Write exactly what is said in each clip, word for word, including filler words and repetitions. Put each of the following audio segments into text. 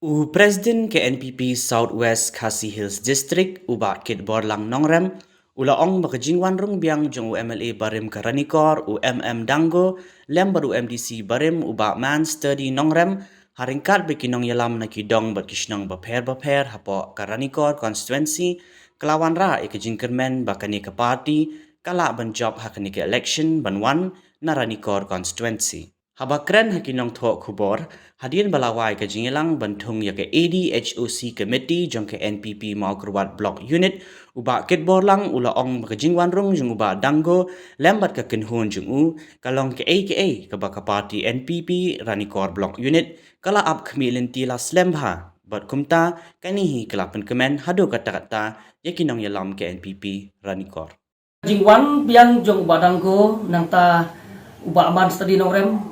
U President ka N P P South West Khasi Hills District, u Bah Kitborlang Nongrem, u la ong ba ka jingwan rung biang jong u M L A barim ka Ranikor, u M M Dango, lem bad u M D C barim, u Bah Man Sturdy Nongrem, ha ryngkat bad ki nongïalam na ki dong bad ki shnong bapher bapher hapoh ka Ranikor constituency, ka la wanrah ïa ka jingkyrmen ba kane ka party ka lah ban jop ha kane ka election ban wan na Ranikor constituency. Haba kren ha ki nongthoh khubor hadien ba la wai ka jingïalang ban thung ïa ka A D H O C committee jong ka N P P Mawkyrwat Block Unit, u Bah Kitborlang u la ong ba ka jingwan rung jong u Bah Dango lem bad ka kynhun jong u ka long kaei kaei kaba ka party N P P Ranikor Block Unit ka la ap khmih lynti la slem bha, bad kumta kane hi ka la pynkmen haduh katta katta ïa ki nongïalam K N P P Ranikor. Jingwan biang jong u Bah Dango nangta u Bah Man Sturdy Nongrem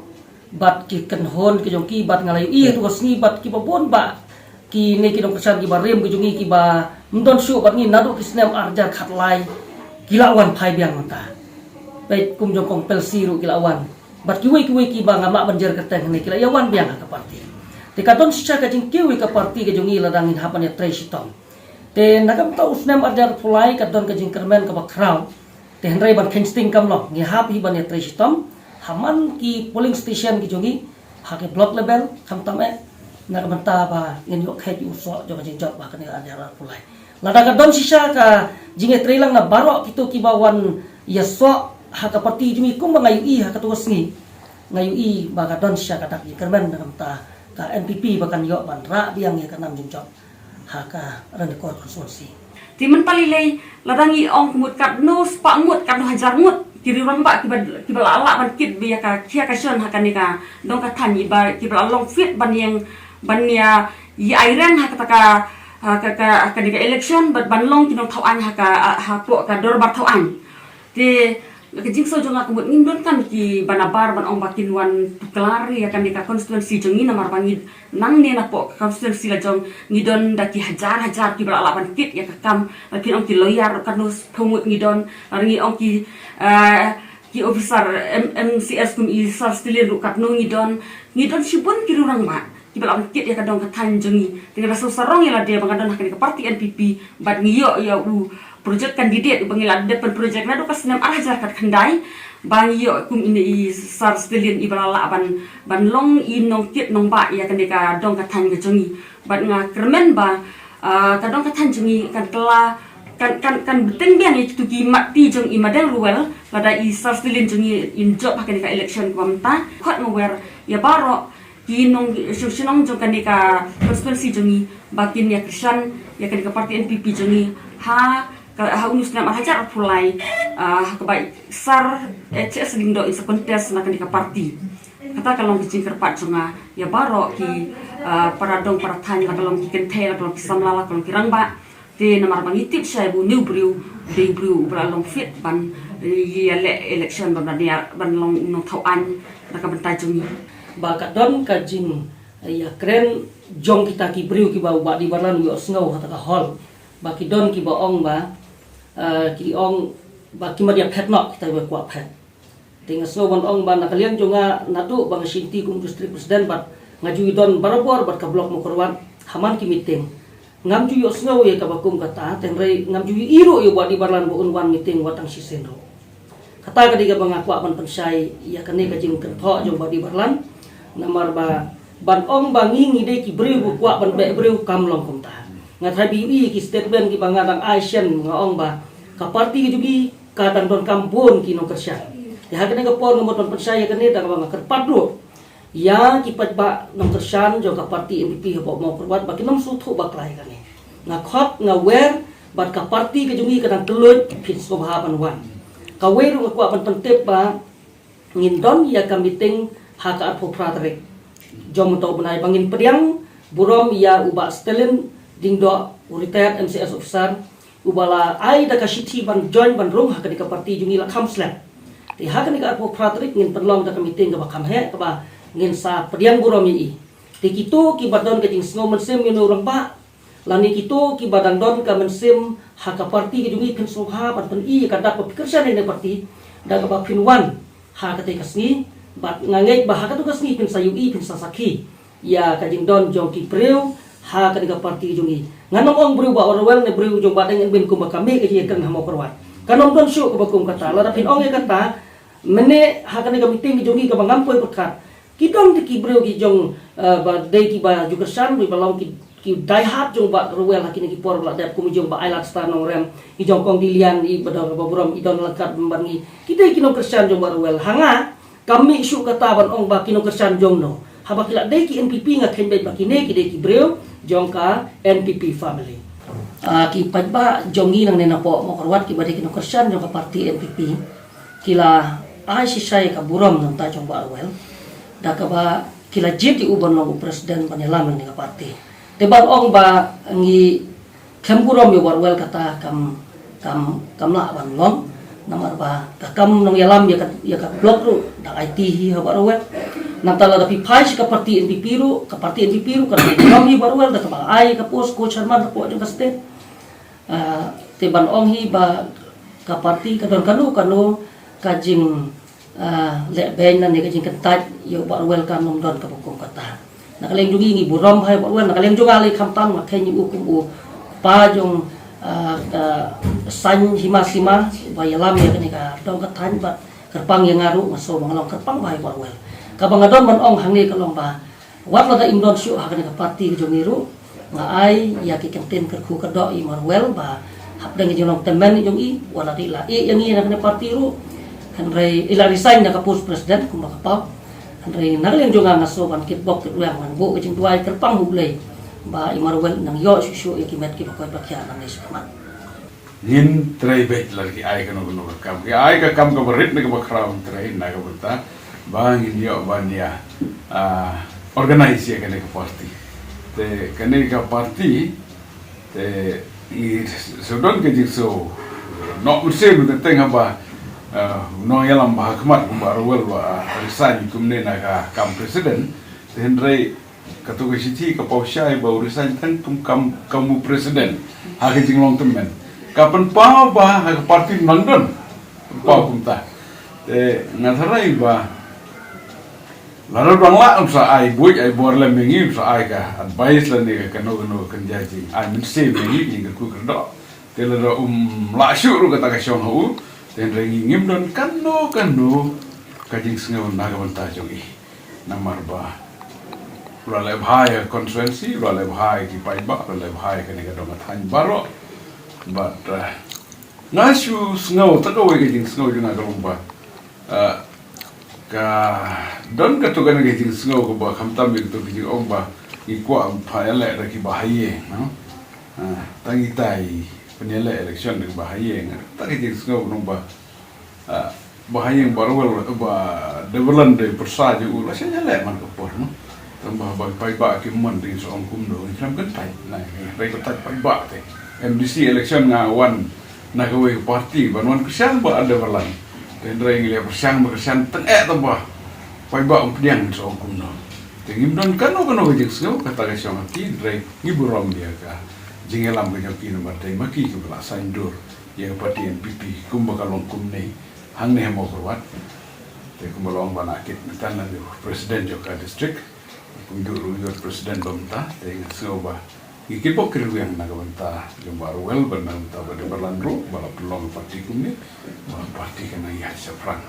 bad ki kynhun ki jong ki, bad nga la ïohi ha tu ka sngi bad kiba bun bah kine ki nongkyrshan kiba rim ki jong ngi kiba ym don shuh bad ngi naduh ki snem ar hajar khatlai ki la wan phai biang mynta. Peit kum jong Kong Pelsi ruh ki la wan. Bad kiwei kiwei kiba ngam lah ban jer kyrteng hangne ki la ïa wan biang ha ka party. Te ka don shisha ka jingkiew ïa ka party ka jong ngi lada ngin hap ban ïatrei shitom. Te na ka bynta u snem ar hajar arphew lai ka don ka jingkyrmen kaba khraw. Te hynrei ban kheiñ sting kam long, ngi hap hi ban ïatrei shitom ha man ki polling station ki jong ngi ha ki block level, khamtam eh na ka bynta ba ngin ïoh khet ïa u soh jong ka jingjop ha kane ar hajar arphew lai. Lada ka don shisha ka jingïatreilang na baroh kito kiba wan ïasoh ha ka party jong ngi kumba nga ïohi ha kato ka sngi, nga ïohi ba ka don shisha ka dak jingkyrmen na ka bynta ka N P P ba kan ïoh ban rah biang ïa ka nam jingjop ha ka Ranikor constituency. Te mynta lei lei lada ngi ong ka mut katno spah ngut, katno hajar ngut ki riew rangbah kiba, kiba la lah ban kit ïa ka khia ka shon ha kane ka dong ka thaiñ, ba kiba la long fit ban ïeng ban ïa, ïa aireng ha kata ka, ha ka, ka, ha kane ka election, bad ban long ki nongthaw aiñ ha ka, hapoh ka dorbar thaw aiñ. Te ka jingsngew jong nga ka mut ngim donkam kiba nabar ban ong ba kin wan tuklar ïa kane ka constituency jong ngi, namar ba ngi nangne napoh ka constituency la jong ngi don da ki hajar hajar kiba la lah ban kit ïa ka kam, ba kin ong ki lawyer katno spah ngut ngi don, lada ngi ong ki, eh, ki officer M-, M C S kum i Sir Stilin ruh katno ngi don, ngi don shibun ki riew rangbah kiba la wan kit ïa ka dong ka thaiñ jong ngi. Te nga da sngewsarong ïa lade ba nga don ha kane ka party N P P bad ngi ïoh ïa u project candidate uba ngi la dep ban project naduh ka snem ar hajar khatkhyndai ba ngi ïoh kum ine i Sir Stilin iba la lah ban, ban long i nongkit nongbah ïa kane ka dong ka thaiñ ka jong ngi. Bad nga kyrmen ba, ah, ka dong ka thaiñ jong ngi kan kylla, kan, kan, kan bteng biang ïa kito ki mat ti jong i Madeng Ruwel lada i Sir Stilin jong ngi in jop ha kane ka election kaba mynta. Khot nga wer ïa baroh ki nongshong shnong jong kane ka constituency jong ngi ba kin ïa kyrshan ïa kane ka party N P P jong ngi ha ka, ha une u snem ar hajar arphew lai, ah, ha kaba i Sir H S Lyngdoh in sa contest na kane ka party. Kata ka long ka jingkyrpad jong nga ïa baroh ki, ah, para dong para thaiñ, la ka long ki kynthei, la ka long ki samla, la ka long ki rangbah. Te namar ba ngi tip shai ba une u briew, u dei u briew uba la long fit ban, eh, ïaleh election ban, ban ïa, ban long u nongthaw aiñ na ka bynta jong ngi. Ba ka don ka jing, eh, ïakren jong kita ki briew kiba u Bah D. Barlan u ïohsngew ha kata ka hall. Ba ki don kiba ong ba, eh, ki ong ba kim pat ïa phet noh kita kiba kwah phet. Te nga sngew ban ong ba na ka liang jong nga naduh ba nga shim ti kum district president bad nga ju ïadon barabor bad ka block Mawkyrwat ha man ki meeting. Ngam ju ïohsngew ïa kaba kum kata, te hynrei ngam ju ïohi ruh ïa u Bah D. Barlan ba un wan meeting wat tang shisien ruh. Kata ka dei kaba nga kwah ban pynshai ïa kane ka jingkynthoh jong u Bah D. Barlan. Namar ba ban ong ba ngi ngi dei ki briew ba kwah ban beh briew kam long kumta. Nga tharai ba ïohi ki statement kiba nga dang ai shen nga ong ba ka party ka jong ngi ka dang donkam bun ki nongkyrshan. Te ha kane ka por nga mut ban pynshai ïa kane da kaba nga kyrpad ruh ïa ki paidbah nongkyrshan jong ka party N P P hapoh Mawkyrwat ba kin ym sngewthuh bakla ïa kane. Nga khot nga wer bad ka party ka jong ngi ka dang kylluid, phin sngewbha ban wan. Kawei ruh nga kwah ban pyntip ba ngin don ïa ka meeting ha ka arphew phra tarik jong mynta u bnai ba ngin pdiang burom ïa u Bah Stalin Diengdoh, u retired M C S officer, uba la ai da ka shithi ban join ban rung ha kane ka party jong ngi la kham slem. Te ha kane ka arphew phra tarik ngin pynlong da ka meeting kaba kham heh kaba ngin sa pdiang burom ïa i. Te kito kiba don ka jingsngew mynsiem ïa une u rangbah lane kito kiba dang don ka mynsiem ha ka party ka jong ngi, phin sngewbha ban pyni ïa ka dak ba phi kyrshan ïa kane ka party da kaba phin wan ha katei ka sngi. Bad nga ngeit ba ha katei ka sngi phin sa ïohi, phin sa sakhi ïa ka jingdon jong ki briew Ha kane ka party jong ngi, ngan ym ong briew Bah Rwel ne briew jong Bah Deng Enbin kumba ka mih ka jingïakren ha Mawkyrwat. Kan ym don shuh kaba kum kata. Lada phin ong ïa kata, mynne ha kane ka meeting ka jong ngi kaba ngam poi pyrkhat, ki don te ki briew ki jong, eh, ba dei kiba ju kyrshan, ba long ki, ki die hard jong Bah Rwel ha kine ki por ba la dep, kum ki jong Bah Ailad Star Nongrem, ki jong Kong Dilian, i ba don ba burom, i don lang kat bad ngi. Ki dei ki nongkyrshan jong Bah Rwel. Ha nga, kam mih shuh kata ban ong ba ki nongkyrshan jong no. Haba ki la dei ki N P P, nga kheiñ beit ba kine ki dei ki briew jong ka N P P family. Ah, ki paidbah jong ngi nangne napoh Mawkyrwat kiba dei ki nongkyrshan jong ka party N P P, ki la ai shisha ïa ka burom na ka bynta jong Bah Rwel, da kaba ki la jied ïa u ban long u president ban ïalam ïa kane ka party. Te ban ong ba ngi khlem burom ïa Bah Rwel kata kam, kam, kam lah ban long. Namar ba ka kam nongïalam ïa ka, ïa ka block ruh dang aiti hi ha Bah Rwel. Nangta lada phi phai sha ka party N P P ruh, ka party N P P ruh kan burom hi Bah Rwel da kaba ai ka post co-chairman hapoh jong ka state. Ah, te ban ong hi ba ka party ka don kano kano ka jing, ah, leh beiñ lane ka jingkyntait ïa u Bah Rwel kan ym don kaba kum kata. Na ka liang jong ngi ngi burom bha ïa u Bah Rwel, na ka liang jong nga lei khamtam nga kheiñ ïa u kum u kpa jong, ah, ka saiñ hima sima ba ïalam ïa kane ka dong ka thaiñ bad kyrpang ïa nga ruh nga sngew ba nga long kyrpang bha ïa u Bah Rwel. Kaba nga don ban ong hangne ka long ba wat lada im don shuh ha kane ka party ka jong ngi ruh, nga ai ïa ki kyntien kyrkhu kyrdoh ïa i Bah Rwel ba hapdeng ka jinglong tymmen jong i, wat la dei la ïeh ïa ngi na kane ka party ruh, hynrei i la resign na ka post president kumba ka paw. Hynrei na ka liang jong nga nga sngew ban kitbok kitrwiang ban buh ka jingduwai kyrpang ha U Blei ba i Bah Rwel nang ïoh shuh shuh ïa ki met kiba koit ba khiah nangne shakhmat. Ngin trei beit lada ki ai kano kano ka kam. Ki ai ka kam kaba rit ne kaba khraw, ngin trei na ka bynta ba ngin ïoh ban ïa, ah, organize ïa kane ka party. Te kane ka party te ngi shu don ka jingsngew noh mynsiem teng teng haba, ah, nongïalam ba ha khmat kumba Rwel ba, ah, resign kumne na ka kam president. Te hynrei kato ka shithi ka paw shai ba u resign tang kum kam, kam u president ha ka jinglong tymmen. Ka pynpaw ba ha ka party nang don, pynpaw kumta. Te nga tharai ba lada dang lah, um sa ai buit ai bor lem ïa ngi, um sa ai ka advice lane ka kano kano ka kynja jing ai mynsiem ïa ngi, jingkyrkhu kyrdoh. Te lada um lah shuh ruh kata ka shong ha u, te hynrei ngi ngim don kano kano ka jingsngew na ka bynta jong i. Namar ba u la leh bha ïa ka constituency, u la leh bha ïa ki paidbah, u la leh bha ïa kane ka dong ka thaiñ baroh. Bad, eh, nga shu sngew, ta kawei ka jingsngew jong nga ka long ba, eh, ka don kato kane ka jingsngew kaba khamtam ïa kato ka jingong ba ngi kwah ban pynïaleh da kiba ha ïing, no? Ah, tang itai pynïaleh election da kiba ha ïing. Ta ka jingsngew ka long ba, ah, ba ha ïing ba Rwel, ba Deverland dei pyrsa jong u, la shu ïaleh man ka por, no? Tang ba, ba paidbah kim mon, te ngin sa ong kumno, ngin khlem kyntait. Na, hynrei kyntait paidbah te. M D C election nga wan na kawei ka party ban wan kyrshan bad Deverland. Te hynrei ngi leh pyrshang ba kyrshan tang eh, tang ba paidbah um pdiang, ngin sa ong kumno. Te ngim don kano kano ka jingsngew, kata ka shong ha ki, hynrei ngi burom ïa ka jingïalam ka jong ki namar dei ma ki kiba la saiñdur ïa ka party N P P kumba ka long kumne hangne ha Mawkyrwat. Te kumba la ong Bah Nakit mynta, la dei president jong ka district, kumjuh ruh ïa u president ba mynta. Te nga sngew ba ngi kitbok kitrwiang na ka bynta jong Bah Rwel bad na ka bynta Bah Deverland ruh ba la pynlong ka party kumne, ba ka party kan nang ïaid shaphrang.